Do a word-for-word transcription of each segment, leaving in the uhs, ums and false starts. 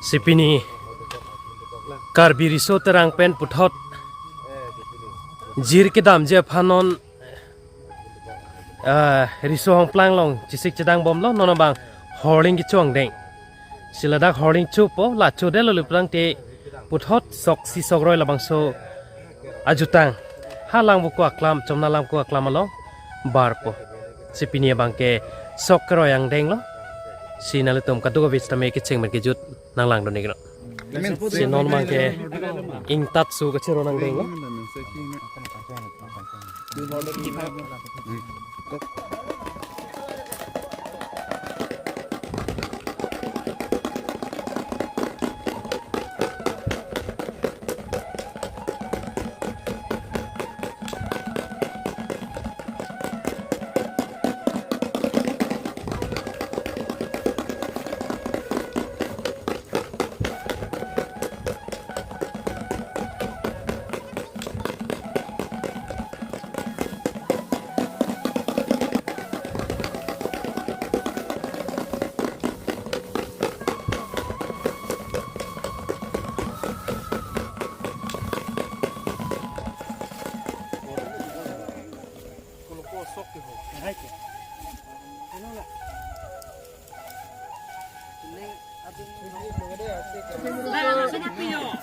Si pini Karbi Riso Terang pen puthot jir kedamji aphan non, ah, riso hongplang along chesik chedang bomlo, non abang horling kecho angdeng. Si ladak horling chopo, la chodetlo le pulangte puthot sok isi sok roi labangso ajutang ha Langvoku aklam, Chomna Langvoku aklam along barpo. Si pini abangke sok keroi angdenglo. Si nanglitum kadokave sitame kecheng pen kejut nanglangdun iknon. Si non abangke ingtat su kachero angdenglo.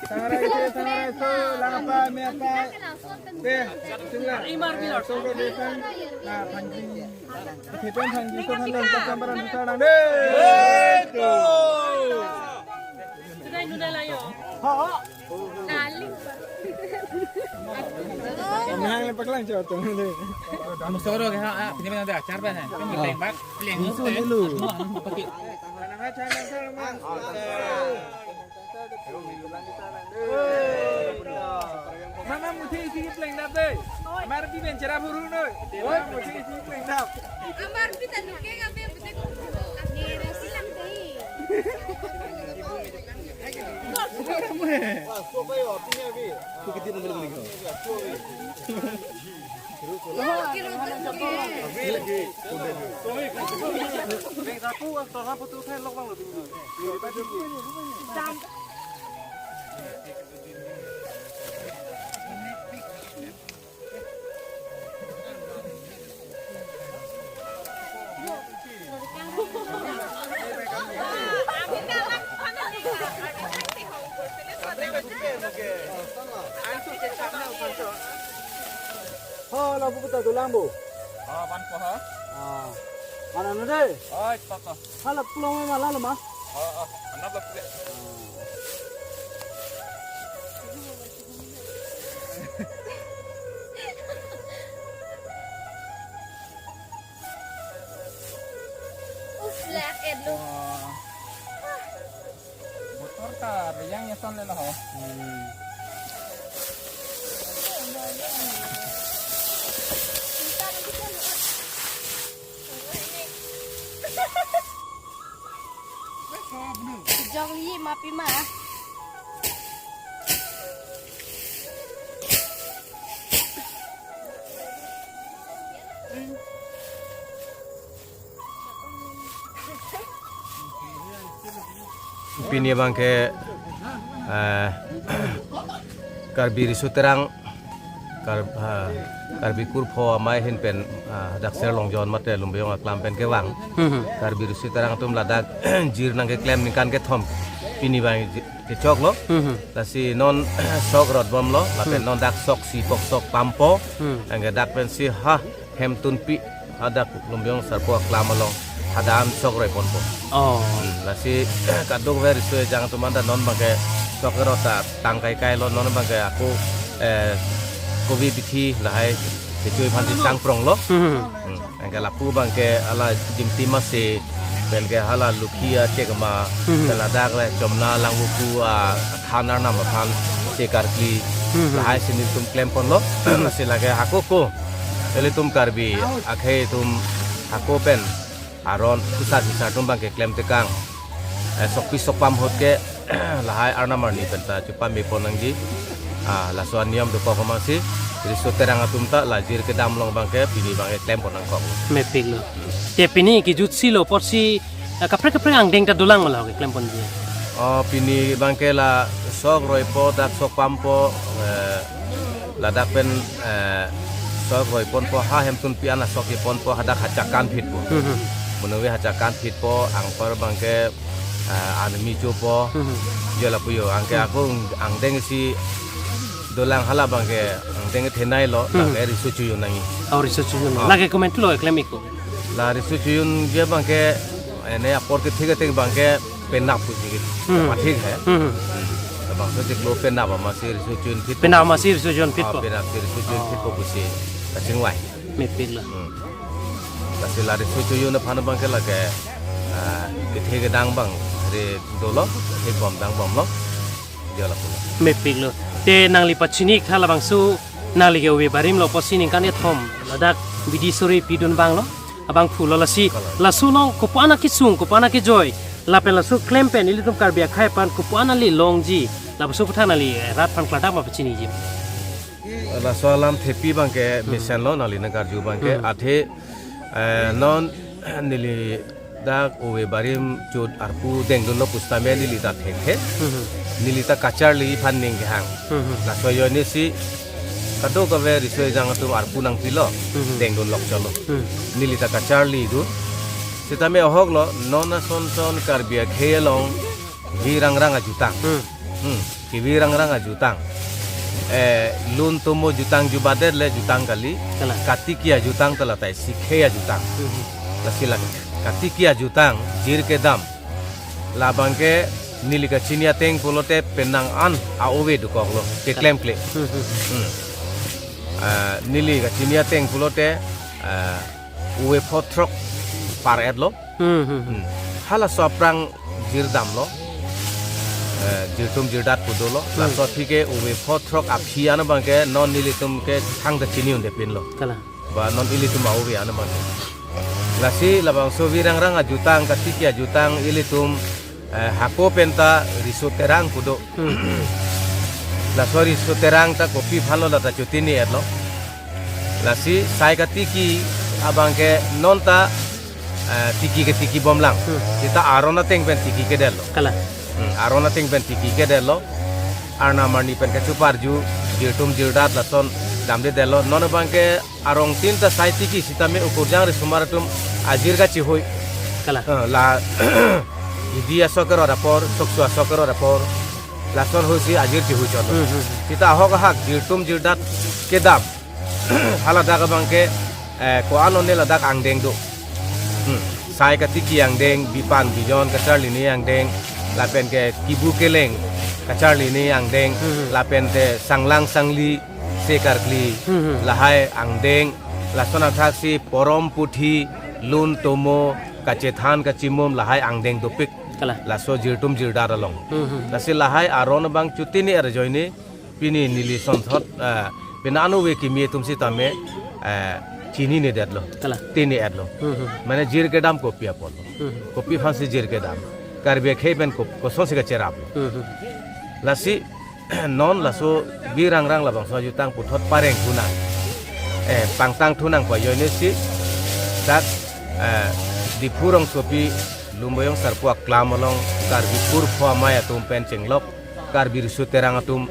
Tangrai se, tangrai se, langpa, mepa. Deh, sungla. Sungla deh, sang. Nah, panjang. Kita panjang, kita panjang, kita panjang, kita panjang. Deh. Nang lepak lang, coba tuh. Kamu soro ke, ha, ha, pinjam nanti acar apa, ha? Kamu tembak, peleng. Musuh dulu. Anu, anu, pakai. Mama, muthi isi pleng dap deh. Amar pi ben chera phuru noi. Oi, muthi isi pleng dap. Amar pi tanu ke ngabe bete ko. Nera silang deh. Ho, la puta dolang bo. Ah, van ko ha? Ah. Mana nade? Oi, toto. Hala pulang ma lalo ma? Oh, oh, anak lah pulang. Uf, lek et lo. Motor ta bejang ya son le lo ho. Hmm. Jong li ma pi ma. Pini abangke, eh, Karbi Riso Terang, Kar-, ah, Karbi Kurpho amei ahin pen, ah, dak Serlongjon mate Lumbijong aklam pen kevang. Hmm. Karbi Riso Terang atum ladak jir nangkeklem ningkan kethom pini abang ji-, kechoklo. Hmm. Lasi non sok rot bomlo, lapen Hmm. non dak sok isi pok sok pampo. Hmm. Anke dak pensi ha hem tunpi hadak Lumbijong Sarpo aklam along hadak an sok roi ponpo. Oh. Hmm, lasi kadokave riso ejang atum anta non abangke sok rot ta tang kaikailo, non abangke ako, eh, kovi bithi lahai kechui aphansi sangpronglo. Hmm. Hmm. Anke lapu abangke hala Dimtim Masi, penke hala Lokhi achek ma, Hmm. pen ladak le Chomna Langvoku athan arnam aphan chekarkli Hmm. lahai si nelitum klem ponlo. Lasi lake hako ko, ilitum Karbi akhei atum hako pen aron khusar hisar atum abangke klem tekang. Eh, sokpi sokpam ahut ke lahai arnam arni pen ta chepame pon nangji. Ah, laso aniyom dokok amatsi, Riso Terang atum ta la jir kedam along abangke pini abangke klem pon nangkok. Mepiklo. Te pini kejutsi lo apotsi, eh, kaprek kaprek angdeng ta dolang ma la keklem ponji? Oh, pini abangke la sok roipo, dak sok pampo, eh, ladak pen, eh, sok roiponpo, ha hemtun pi-an asok iponpo, hadak hachakan phitpo. Hmm, hmm. Monowi hachakan phitpo, anpar abangke, eh, anmi chopo, Hmm, hmm. jo lapu jo, anke Hmm. ako angdeng isi dolang, hala abangke angdeng thenei lo, Hmm. lake riso chojun nangji. Oh, riso chojun. Oh. Lake komantu lo keklem ik ko? La riso chojun abangke, ene apor kethe keteng abangke penap pusi ke. Hmm. Mathik hai. Hmm. Hmm. Labangso chiklo penap amatsi riso chojun phit. Penap amatsi riso chojun phitpo. Ah, penap si riso chojun phitpo pusi kachingvai. Mepik lo. Hmm. Lasi la riso chojun aphan abangke lake, ah, kethe kedang abang ri dolo, kethe bom dang bomlo. Jo lapu lo. Mepik lo. Te nangli pachini tha labangso nangli ke ove barim lo pusi ningkan kethom ladak bidi sore pidun abang lo. Abangphu lo lasi. Kalang. Laso along kopi-an akesung, kopi-an akejoi, lapen laso klem pen ilitum Karbi akhei aphan kopi-an ale longji, labangso aputhak nangli, eh, rat aphan klardak ma pachiniji? Laso alam thepi abangke Hmm. mesen lo, nangli nangkarju abangke Hmm. athe, eh, non neli dak ove barim chot arpu dengdunlo pusitame neli ta thekthe. Hmm. Neli ta kacharli aphan ning kehang. Hmm. Laso ajoine si kadokave riso ejang atum arpu nangpilo, Hmm. dengdun lok cholo. Hmm. Neli ta kacharlidun. Sitame ahok lo, non asonson Karbi akhei along vi rangrang ajutang. Hmm. Hmm. Kevi rangrang ajutang. Eh, lun tomo jutang jubadet le jutang kali. Kalang. Katiki ajutang ta lata isi khei ajutang. Hmm. Lasi la katiki ajutang, jir kedam. Labangke neli kachini ateng pulote penang an a-ove dokok lo, keklemkle. Hmm, hmm. Hmm. Ah, neli kachini ateng pulote, ah, ove pho throk par-et lo. Hmm, hmm, hmm. Hmm. Halaso aphrang jir damlo. Eh, jirtum jirdat pu dolo. Hmm. Laso aphi ke ove pho throk aphi an abangke non nelitum ke thangta chini un-edetpinlo. Kalang. Ba non ilitum a-ove an abangke. Lasi labangso vi rangrang ajutang, katiki ajutang ilitum, eh, hako penta riso terang pu do. Hmm. Laso riso terang ta kopi aphanlo lata chotini-et lo. Lasi sai katiki abangke non ta, eh, tiki ketiki bomlang. Hmm. Seta aron ateng pen tiki kedetlo. Kalang. Hmm, aron ateng pen tiki kedetlo. Arnam arni pen kacheparju, jirtum jirdat lason damdedetlo. Non abangke arong tin ta sai tiki sitame ukurjang risomar atum ajir kachehui. Kalang. Eh, la idi asok kerot apor, sokso asok kerot apor. Lason husi ajir chehui chotlo. Hmm, hmm, hmm. Seta ahok ahak jirtum jirdat kedam. Haladak abangke, eh, ko-an one ladak angdeng do. Hmm. Sai katiki angdeng, bipan bijon kacharlini angdeng, lapen ke kibu keleng kacharlini angdeng, Hmm, hmm. lapen te sanglang sangli, se karkli, Hmm, hmm. lahai angdeng, lason athaksi porom puthi, lun tomo, kachethan kachimum lahai angdeng dopik. Kalang. Laso jirtum jirdat along. Hmm, hmm. Lasi lahai aron abang chotini-et ajoine, pini neli sonthot, eh, penang an ove kimi atum sitame, eh, chinine detlo. Kalang. Tini-et lo. Hmm, hmm. Mane jir kedam kopi apotlo. Hmm. Kopi aphansi jir kedam. Karbi akhei pen kop-, kosonsi kacheraplo. Hmm, hmm. Lasi non laso vi rangrang labangso ajutang puthot pareng thunang. Eh, pangtang thunang pu ajoine si dak, eh, Diphu rongsopi Lumbajong Sarpo aklam along Karbi pur pho amei atum pen chenglok Karbi riso terang atum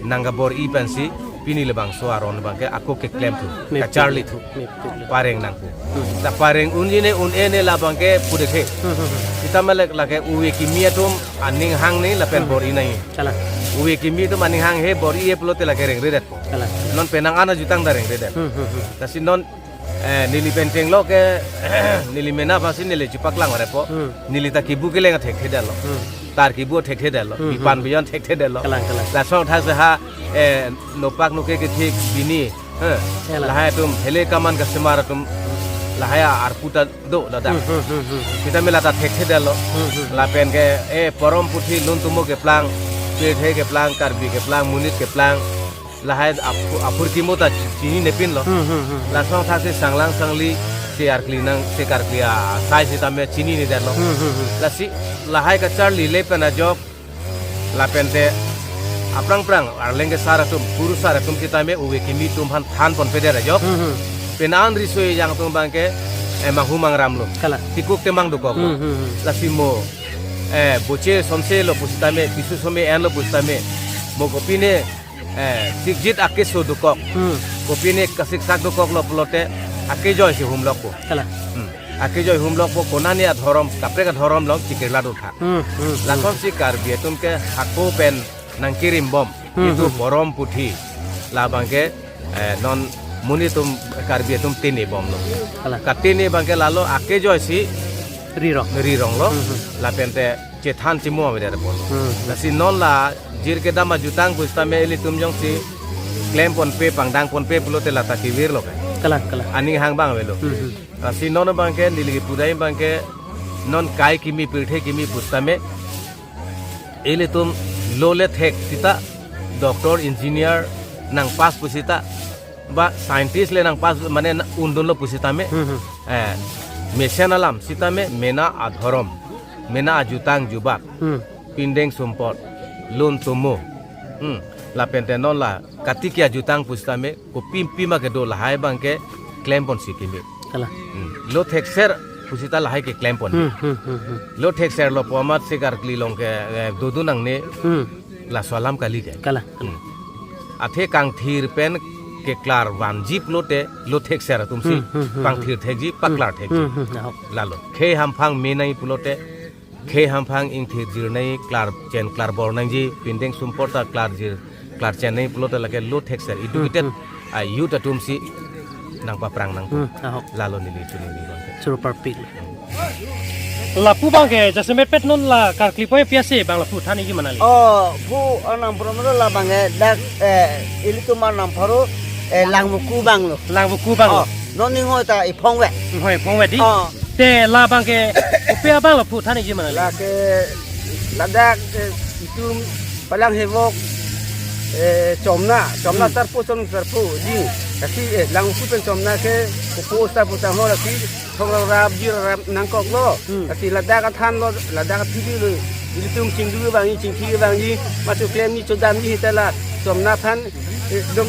nangkabor-i pensi pini labangso aron abangke ako keklem thu, Mepik. kacharli thu, Mepik. pareng nangpo. Hmm. Ta pareng un-ene un-ene labangke pudekhe. Hmm, hmm, hmm. Sitame lake ove kimi atum aning hanghe lapen Hmm. bor-i nangji. Kalang. Ove kimi atum aning hanghe bor-i-e pulote lake rengredetpo. Kalang. Non penang an ajutang ta rengredet. Hmm, hmm, hmm. Lasi non, eh, neli pen chenglok ke, neli mena aphansi neli chepaklang ore po. Hmm. Neli ta kibu keleng thekthedetlo. Hmm. Tar kibu thekthedetlo. Hmm, Bipan hmm. bijon thekthedetlo. Kalang, kalang. Lason thakse ha, eh, nopak noke kethik bini. Eh, Ela. lahai atum hele kaman kasemar atum lahai arpu ta do ladak. Hmm, hmm, hmm, hmm. Sitame lata thekthedetlo. Hmm, hmm. Lapen ke, eh, porom puthi lun tomo keplang, pirthe keplang, Karbi keplang, monit keplang. Lahai aphu-, aphurkimo ta chinine pinlo. Hmm, hmm, hmm. Lason thakse sanglang sangli, se arkli nang, se karkli asai sitame chininedetlo. Hmm, hmm, hmm. Lasi lahai kacharlile pen ajok, lapen te aphrang phrang arleng kesar atum, kurusar atum sitame ove kimi atum aphan thanponpedet ajok. Hmm, hmm. Penang an riso ejang atum abangke, eh, manghu mangramlo. Kalang. Tikuk temang dokoklo. Hmm, hmm, hmm. Lasi mo eh, boche sonse lo pusitame, pisu some en lo pusitame, mo kopine, eh, sikjit akeso dokok, Hmm. kopine kasiksak dokok lo pulote, akejoi si humlokpo. Kalang. Hmm. Akejoi humlokpo, konane adhorom, kaprek adhorom along chikirla dotha. Hmm, hmm, hmm. Lasonsi Karbi atum ke hako pen nangkirimbom. Hmm, Itu hmm. Porom puthi. Labangke, eh, non monit atum Karbi atum tini bomlo. Kalang. Katini abangke lalo akejoi si Rirong. Rirong lo. Hmm, hmm. Lapente chethan chimo avedet pon. Hmm, hmm. Lasi non la jir kedam ajutang pusitame ilitum jongsi klemponpe pangdangponpe pulote lata kevirlo ke. Kalang, kalang. Aning hang abang avelo. Hmm, hmm. Lasi non abangke neli kipudai abangke non kai kimi pirthe kimi pusitame ilitum lo le thek sita doctor, engineer nangpass pusita ba scientist le nangpass mane na-, undunlo pusitame. Hmm, hmm. Eh, mesen alam sitame mena adhorom, mena ajutang jubat, Hmm. pindeng sumpot, lun tumo. Hmm. Lapente non la katiki ajutang pusitame kopi pima kedo lahai abangke klemponsi kimi. Kalang. Hmm. Lo thekser pusita lahai ke klempon. Hmm, hmm, hmm, hmm. Lo thekser lo pu amat si karkli along ke, eh, dodun nangne Hmm. laso alam kali ke. Kalang. Hmm. Athe kangthir pen keklar vanji pulote lo thekser atumsi Hmm, hmm, hmm, pangthir thekji, paklar thekji. Hmm, hmm, hmm. Lalo. Khei hamphang me nai pulote khei hamphang ingthir jir nai, klarchen klarbor nangji, pindeng sumpot ta klarjir klarchen nai pulote lake lo thekser educated Hmm, hmm. a youth atumsi nangpaprang nangpo. Hmm, ahok. Lalo neli chuningri abangke. Choro parpik. Lapu abangke jasemet pet non la karkli poi piase abang lapu than iji ma neli. Oh, pu anang pura mura labangke dak, eh, ilitum anang pura, eh, Langvoku abang lo. Langvoku abang lo. Oh, non ning hoi ta iphong ve. Hoi, phong ve di. Oh. Te labangke kopi abang lapu than iji ma neli. Lake ladak, eh, itum palang hevok, eh, chomna, chomna Hmm. sarpo, chom sarpo, ding. Lasi, eh, Langvoku pen chomna ke, kopo sa putang ho lasi, thok rap, jir rap nangkok lo. Hmm. Lasi ladak athan lo, ladak athi lo. Ilitum chingdu abang, chingki abang ji, matu klem ni chodam ni hitala, chomna than, eh, dom,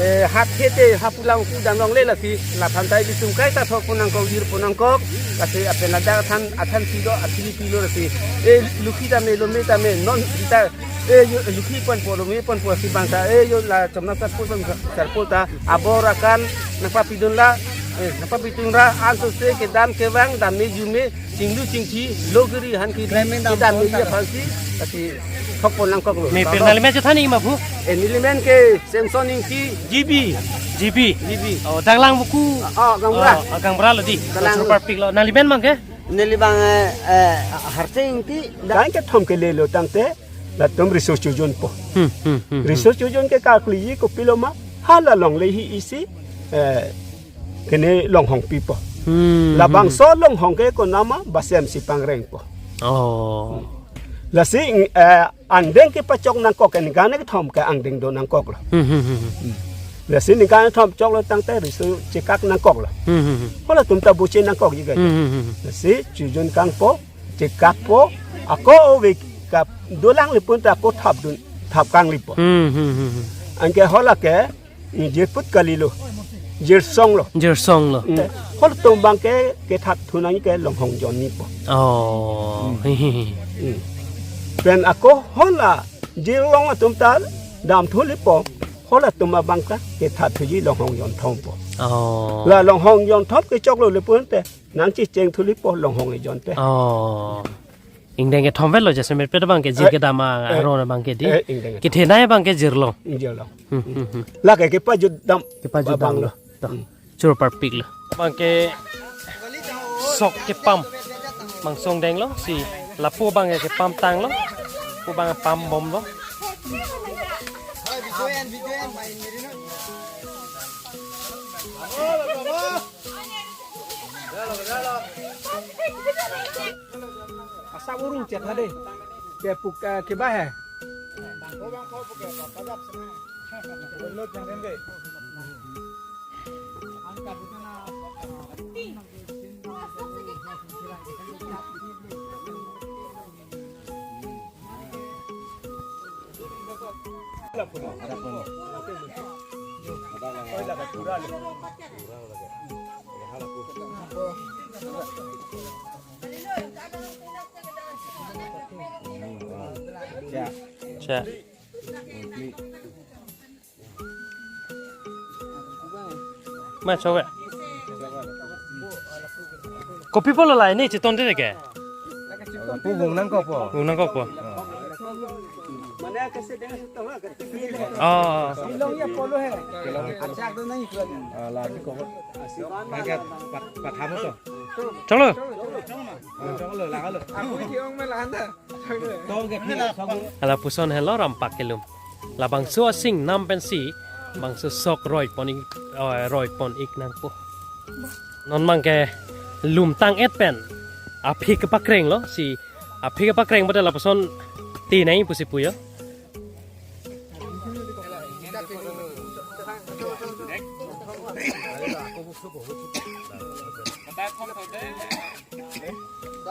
eh, hat hete, hapu Langvoku dam longle lasi, laphan ta ilitum kaita thokpon nangkok, jirpon nangkok, lasi apen ladak athan, athan pilo, athi pilo lasi. Eh, lukhi tame, lome tame, non kita, eh, yo, lukhi ponpo, lome ponpo si bangta, eh, yo la chomna sarpo, chom sarpo ta, abor akan, nangpapidun la, eh, nangpapidun ra, ansose kedam kevang, dam me jume, chinglu chingthi, lo giri han ki, Klemmen dam kedam me kon ya ta. Phansi, lasi thokpon nangkok lo. Ne Lalo. Pir nelimen chethan iji ma pu? Eh, nelimen ke Samson Ingti, G B. G B. G B. Oh, dang Langvoku. Oh, Gangbura. Oh, Gangbura lo di. Dang Lang- Choro parpik lo. Nelimen abangke? Neli abang, eh, eh, Harsing Ingti. Dang kethom ke lelo tangte, latum riso chojunpo. Hmm, hmm, hmm, hmm. Riso chojun ke karkliji kopilo ma, hala longle hi isi, eh, kene longhong pipo. Hmm, Labangso hmm. Longhong ke konama, Basem si pangrengpo. Oh. Lasi, eh, angdeng kepachok nangkok ke ningkan kethom ke angdeng do nangkok lo. Hmm, hmm, hmm, hmm. Hmm. Lasi ningkan kethom choklo tangte riso chekak nangkok lo. Hmm, hmm, hmm. Halatum ta boche nangkok ji ga. Hmm, hmm, hmm, hmm. Lasi chojun kangpo, chekakpo, ako ove kap dolang lipun ta ako thapdun, thap kanglipo. Hmm, hmm, hmm, hmm. Anke hala ke, jirput kalilo, jirsong lo. Jirsong lo. Hmm. Halatum abangke kethap thunang ke longhong jonnipo. Oh. Hmm. Hmm. Pen ako hala jirlong atum ta damthulipo, halatum abang ta kethap thuji longhong jonthompo. Oh. La longhong jonthom kechoklo lipun te, nangchecheng thulipo longhong ejonte. Oh. Ingdeng kethom vetlo jasemet pet abangke jir Eh, kedam a- eh, aron abangke di. Eh, ingdeng kethom. Kethenei abangke jirlong. Jirlong. Hmm, hmm, hmm. Lake kepajut dam. Kepajut dam abang lo. Lo. To. Hmm. Choro parpik lo. Abangke sok kepam. Mangsong denglo si lapu abangke kepam tanglo. Pu abang pam bomlo. Asa urung chet hade. Ke puk, eh, ke bah hai. Cha. Ma choge. Kopi pulo la ne cheton de ke? Lapu bung nangkokpo. Bung nangkokpo. Oh. Ah, lagi kok. Pakai pat-, pathamu to. Cholo. Cholo, lagalo. Lapuson helo Rampak kelum. Labangso asing nam pensi bangso sok roi pon ik, oh, roi pon ik nangpo. Non abangke lum tang-et pen aphi kepakrenglo, si aphi kepakreng bote lapuson ti nai pusi puyo.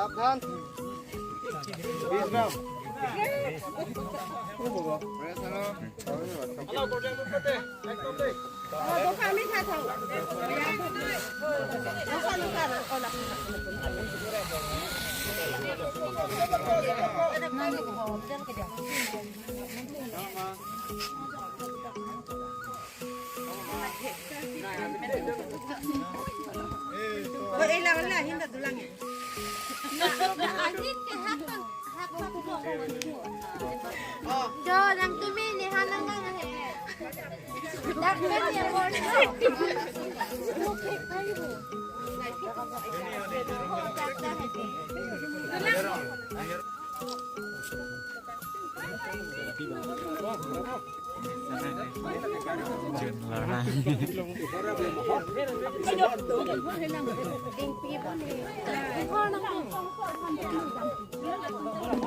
সাবধান।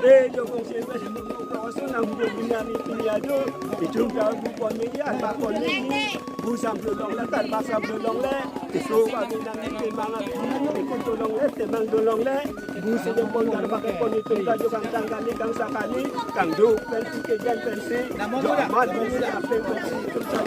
Eh, jokong sebe, jokong sebe, nang bu bina ni pini aju, ijum ta bu pon ni ya, ta pon ni, bu sam lu long le, ta ba sam lu long le, isu ba ni nang ni temang, ikun tu long le, temang tu long le, bu si jokong gar ba ke pon ni tum ta jokong tang kali, kang sa kali, kang du, pensi ke jan pensi, jo amat pensi, ape pensi, tum sa.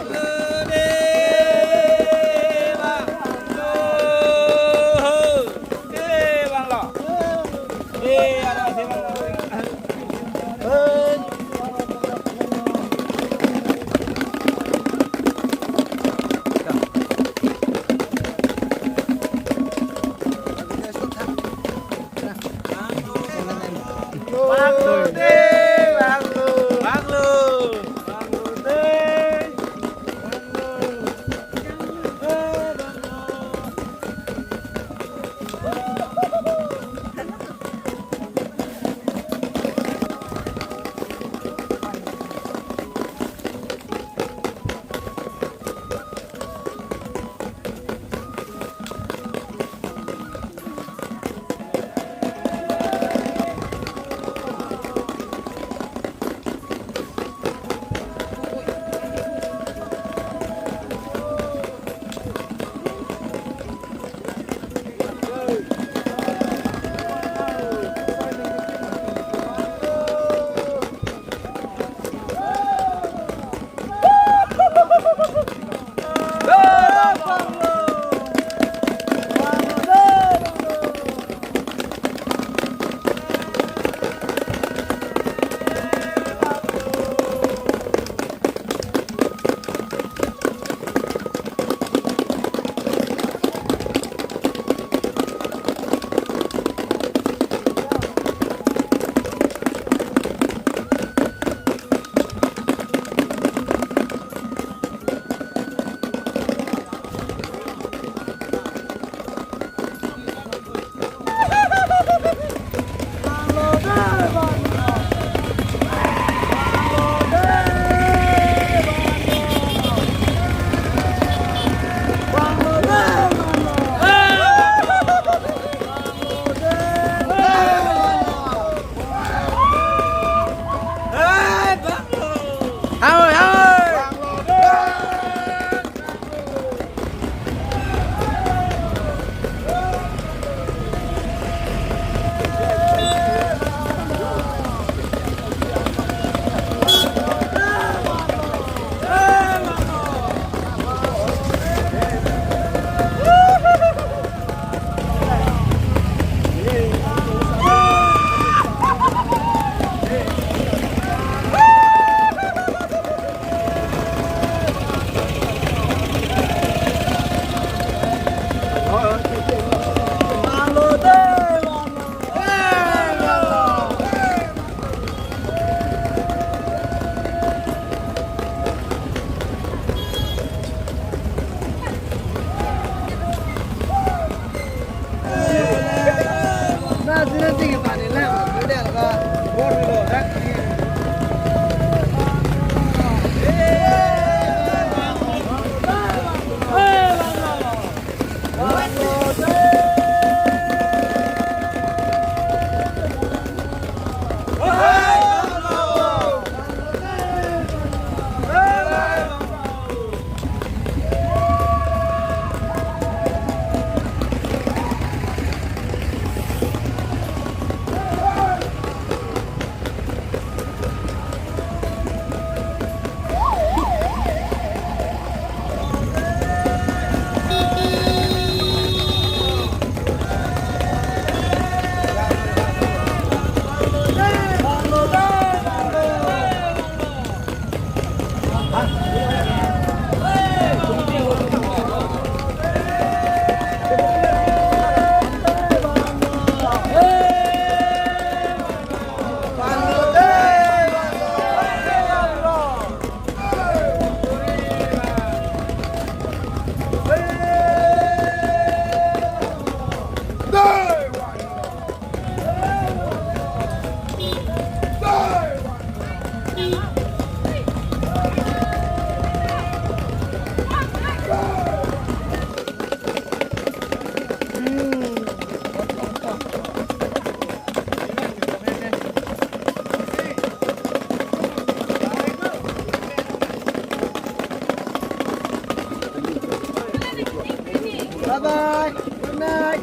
Bye bye. Good night.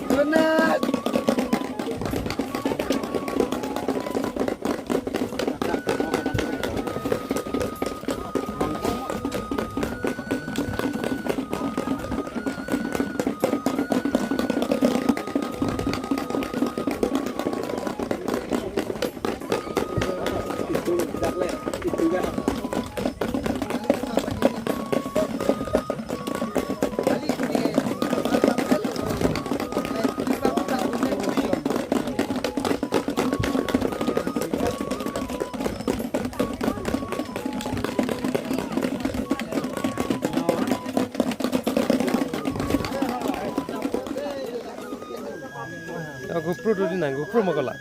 Good night. Ah, GoPro dodi nang, GoPro ma kola.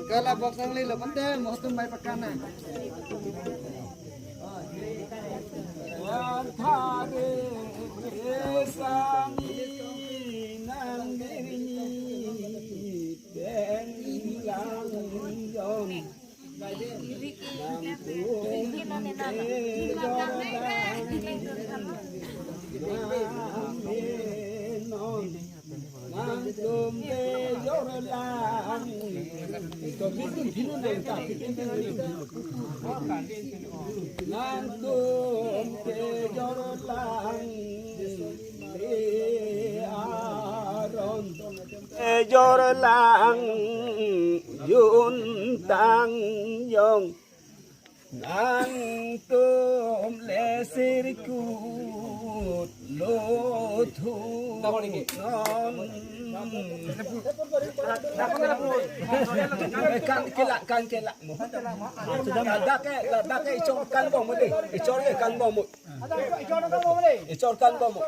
Kala box nanglelo pante, mo tum bai pakana. Ejor lang juntang jong. Nangtum le sirkut lo thu non. Kan kela, kan kela mo. Ladak ke, ladak ke ichor kan bom mo de. Ichor ke kan bom mo. Ichor kan bom mo.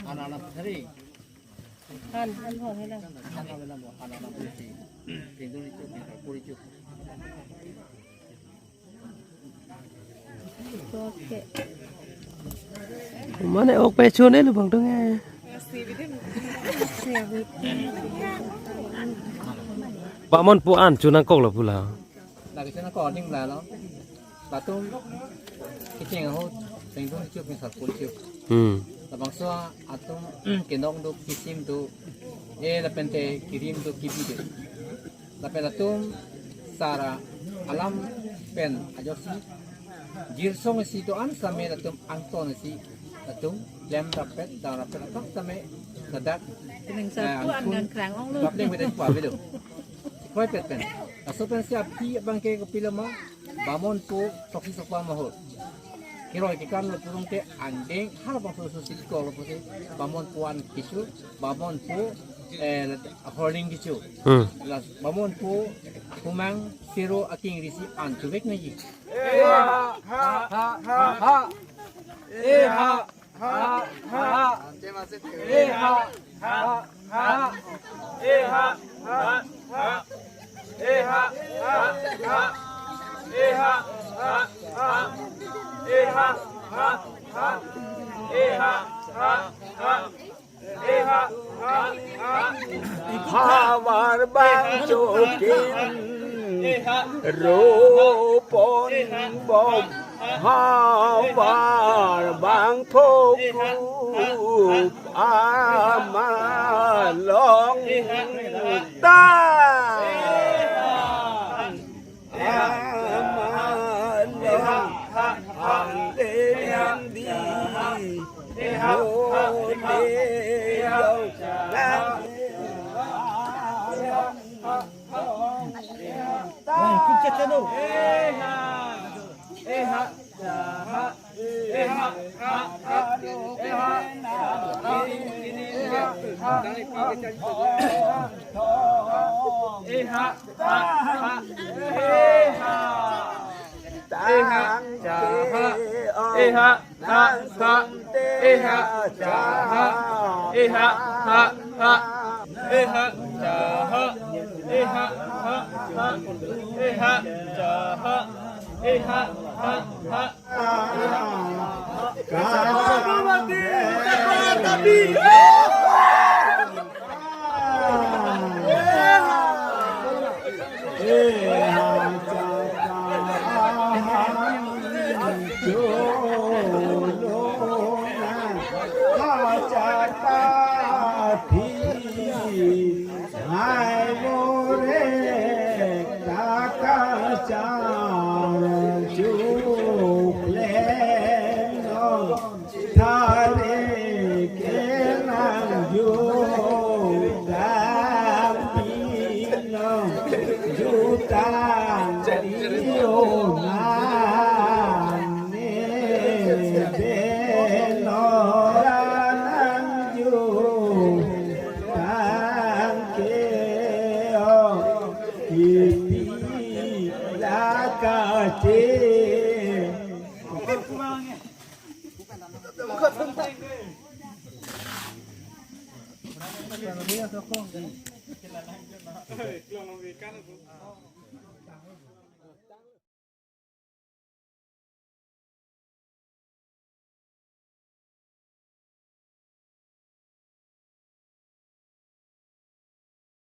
Anak-anak tadi. Han, han, han, han. Anak-anak tadi. Pintu itu, pintu itu. Oke. Mane ok pe chone lu bang dong eh. Bamon pu an chu nangkok lo pu la. Lagi sana kok ding la lo. Latum kecheng ahut sengdun chuk ni sarpul chuk. Hmm. Labangso atum kenong do kisim do, eh, lapente kirim do kibi do. Lapen latum sara alam pen ajoksi jirsong si do-an same latum angton si latum klem rapet, dam rapet atak same ladak, eh, sarpo angkun angkrang ong lo. Kapling beda chua bedo. Kroipet pen. Laso pensi aphi abang ke kopilo ma, bamon pu soksi sokpa mahur. Keroi kekam lo pulotangte angdeng halabangso susi kolo pusi bamonpo an kecho, bamonpo, eh, horning kecho. Hmm. Lasi bamonpo Humang Sero akengri si an chuvek nangji. Eh ha ha ha ha. Eh ha ha ha. Eh ha ha ha. Eh ha ha ha. Eh ha ha ha. Eh ha ha ha. Eh ha ha ha. Eh ha ha ha. Eh ha ha ha. Havar bang chokin ropon bom, havar bang thokup amalong ta. Amalong ande andi. Ole yo. Eh ha ha ha. Eh ha. Eh ha ha. Eh ha ha ha. Eh ha ha ha. Eh ha ha ha. Eh ha ha ha. Eh ha ha ha. Eh ha ha ha. Eh ha ha ha. Hai vore kaka char chuklen no thare kenang jutang pino jutang iyo nane beno nang ju tangke o ipi lakache.